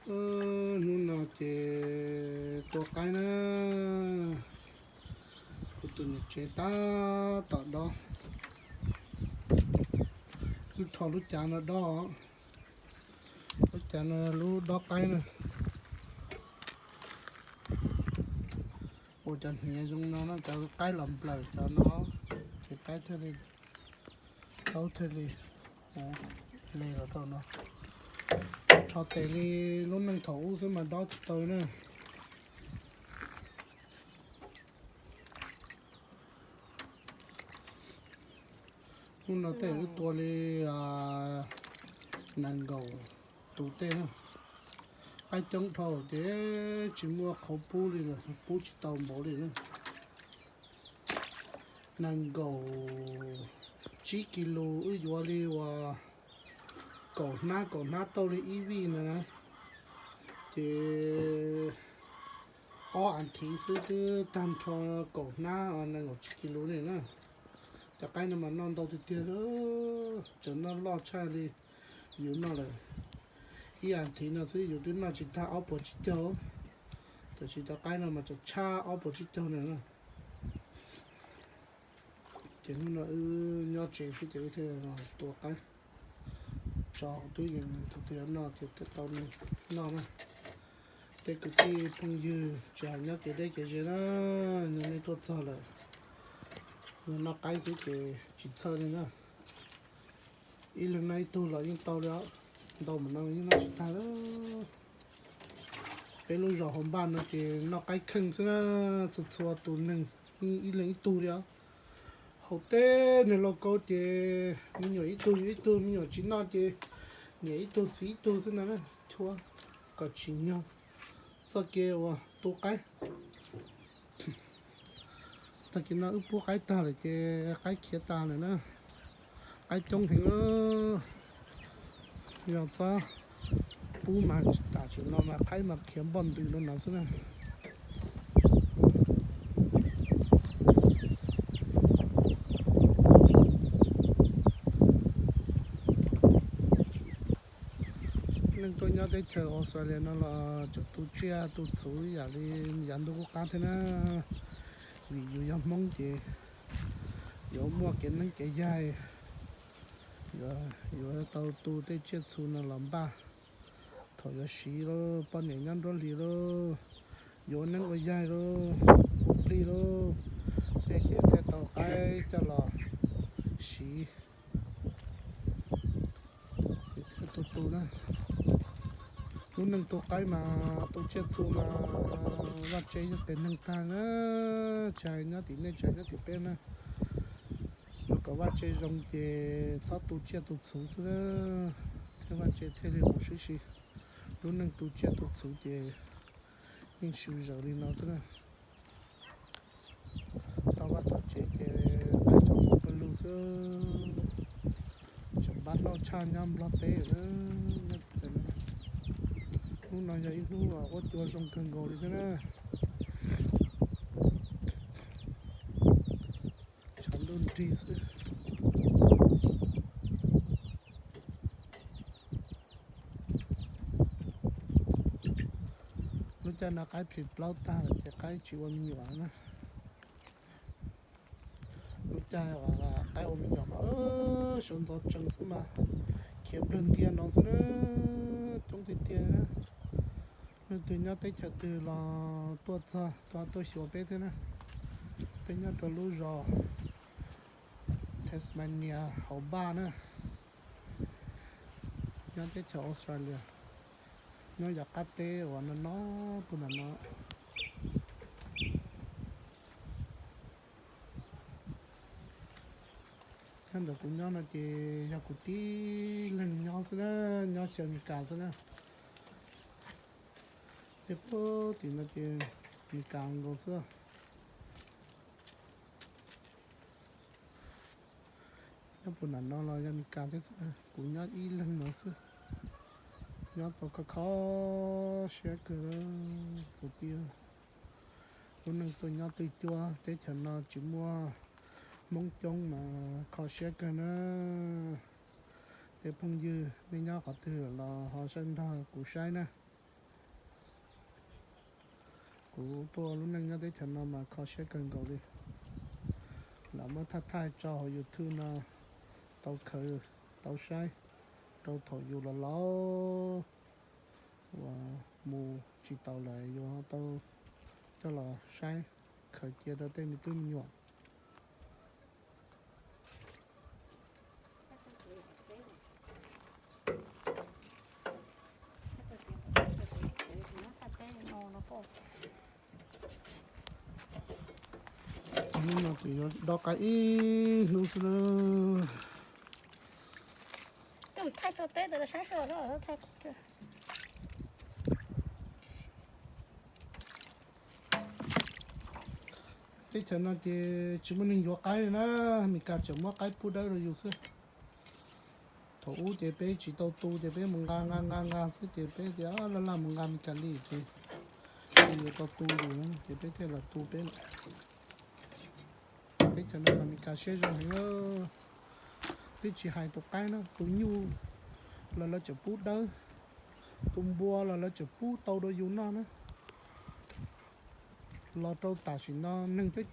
Hnub no ces tua qaib na, kuv tus niam tsev tab tom dob, wb rho lub cav no dob, lub cav no lub dob qaib na. Ua cov hniav zoo no no cov qaib los nplawm cov no, ces qaib thiaj li, taub thiaj li le los rau no. Rho tes li lub neej thaum ub xwb mas dob tsis tau na. Hnub no tej wb tua li nees nkaum tus tej na. Qaib coob dhau ces tsis muaj qhov pub li lawm, pub tsis tau npaum li na. Nees nkaum tsib kis lus wb yuav li uas kaum hnab kaum hnab tauj li ib vij ntawd na. Ces ob as thiv xwb twb tag nrho kaum hnab nees nkaum tsib kis lus li na. Cov qaib no mas noj ntau tiag tiag li, tseem noj loj tshaj li yus noj lawm. Ib as thiv no xwb yus twb noj tsis tag ob puas tsib caug, tab sis cov qaib no mas tseem tshaj ob puas tsib caug na. Ces hnub no wb nyob tsev xwb ces wb thiaj tua qaib tso hauv tub yees, thaum twg yuav noj ces tau noj na. Tej kwv tij phooj ywg tsis hais nyob kev deb kev ze na, yog nej tuaj txog lawm, yog noj qaib xwb ces tsis txhawj li na. Ib leeg noj ib tug los yeej tau li os, ntau mas no yeej noj tsis tag li. Peb lub zos hauv npaj no ces noj qaib kheej xwb na, txhua txhua tus neeg ib leeg ib tug li os. Hauv teb neeg lauj kaub ces me nyuam ib tug yug ib tug, me nyuam tsis noj ces niam ib tug txiv ib tug xwb ntag na, chua kom tsim nyog txoj kev uas tu qaib. Tag kis no wb pub qaib tag lawm ces qaib khiav tas lawm na. Qaib coob heev, yog txob pub mas tam sim no mas qaib mas khiav npoj ntws rau no xwb na. Neeg tuaj nyob teb chaws Australia no los tseem tu tsiaj tu txhuv yam li yav ntuj qub qab thiab na. Vim yus yog Hmoob ces yuav muaj kev neeb kev yaig, yuav tau tu tej tsiaj txhu no los npaj thaum yuav siv lauj, poj niam nyob nruab hlis lauj, yuav ua neeb ua yaig lauj, ua plig lauj, tej ces thiaj tau qaib coj los siv. Tu tu na, lub neej tu qaib mas tu tsiaj txhu mas vaj tse yog tes neeg tag na, tsis hais nyob tim nej tsis hais nyob tim peb na. Yuav kom vaj tse zoo ces txhob tu tsiaj tu txhuv xwb na, thiaj vaj tse thiaj li huv sib si. Lub neej tu tsiaj tu txhuv ces yeej sw zawm li no xwb na. Tau vaj tau tsev ces qaib tso pw lug xwb, tseem npab noj tshaj nyob Nplog teb. Hnub no yog ib hnub uas huab cua zoo kawg nkaus li thiab na. Tshav ntuj nrig xwb. Lub caij no qaib plhis plaub tag lawm ces qaib tsis ua me nyuam na. Lub caij uas qaib ua me nyuam mas sawv ntxov tsees xwb mas khiav nplawg ntias no xwb na, coob tiag tiag na. Leej twg nyob teb chaws twg los tuaj txog tuaj xyuas peb thiab na. Peb nyob rau lub zos Tasmania hauv npaj na, nyob teb chaws Australia, nyob yav qab teb uas no no puag nram no. Nyob ntawm kuv nyob no ces yog kuv tib leeg nyob xwb na, nyob tsis Amelikas xwb na. Tej puag tim no ces Amelikas nkaus xwb. Nyob puag nram no los yog Amelikas thiab xwb, kuv nyob ib leeg no xwb. Nyob tau kho kho siab kawg, kuv tias lub neej tuaj nyob twj cuab teb chaws no tsis muaj Hmoob coob mas kho siab kawg na. Tej phooj ywg nej nyob qhov twg los ho saib nrog kuv saib na. Kuv tuaj ua lub neej nyob teb chaws no mas kho siab kawg nkaus li. Lam muab thaij thaij tso hauv YouTube no tau khaws tau saib rau thaum yus los laus uas mus tsis taus lawm yuav tau coj los saib khaws cia rau tej me tub me nyuam. Hnub no ces yuav dob qaib ib hnub xwb na. Thaij tso teb tau saib soj thaij. Teb chaws no ces tsis muaj neeg yuav qaib li na, Meskas tseem muab qaib pub dawb rau yus xwb. Thaum ub ces peb tsis tau tu ces peb mus nqa nqa nqa nqa xwb ces peb tias laj laj mus nqa Meskas li ces yuav tau tu yus ces peb thiaj los tu peb lawm. Teb chaws no mas Meskas siab zoo heev, twb tsis hais tus qaib na, tus nyuj los lawv tseem pub dawb, tus npua los lawv tseem pub tau rau yus noj na. Los rau tam sim no neeg coob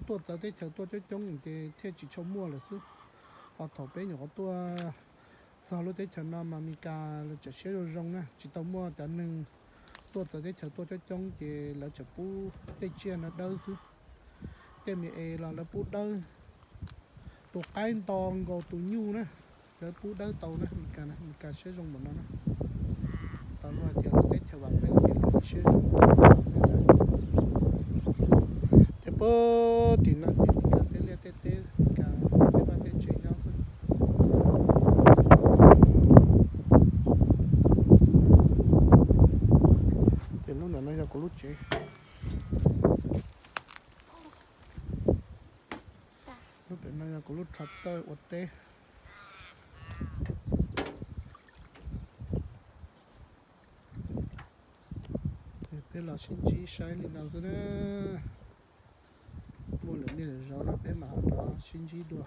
coob tuaj txawv teb chaws tuaj coob coob ces thiaj tsis tshua muaj lawm xwb. Ho thaum peb nyuam qhuav tuaj txog lub teb chaws no mas Meskas lawv tseem siab zoo zoo na, tsis tau muaj cov neeg tuaj txawv teb chaws tuaj coob coob ces lawv tseem pub tej tsiaj no dawb xwb. Tej me es los lawv pub dawb, tus qaib nto nkaus tus nyuj na, lawv pub dawb tau na. Meskas na, Meskas siab zoo npaum no na. Tau luag hais tias lub teb chaws vam meej ces lub siab zoo. Ces puag tim no ces Meskas tej liaj tej teb, Meskas tej vaj tej tsev nyob xwb. Ces lub ntawm no yog kuv lub tsev. Lub pem no yog kuv lub tractor ua teb. Peb los sib ntsib saib li no xwb na. Muaj lwm niaj lwm zaus no peb mam ho rov sib ntsib dua.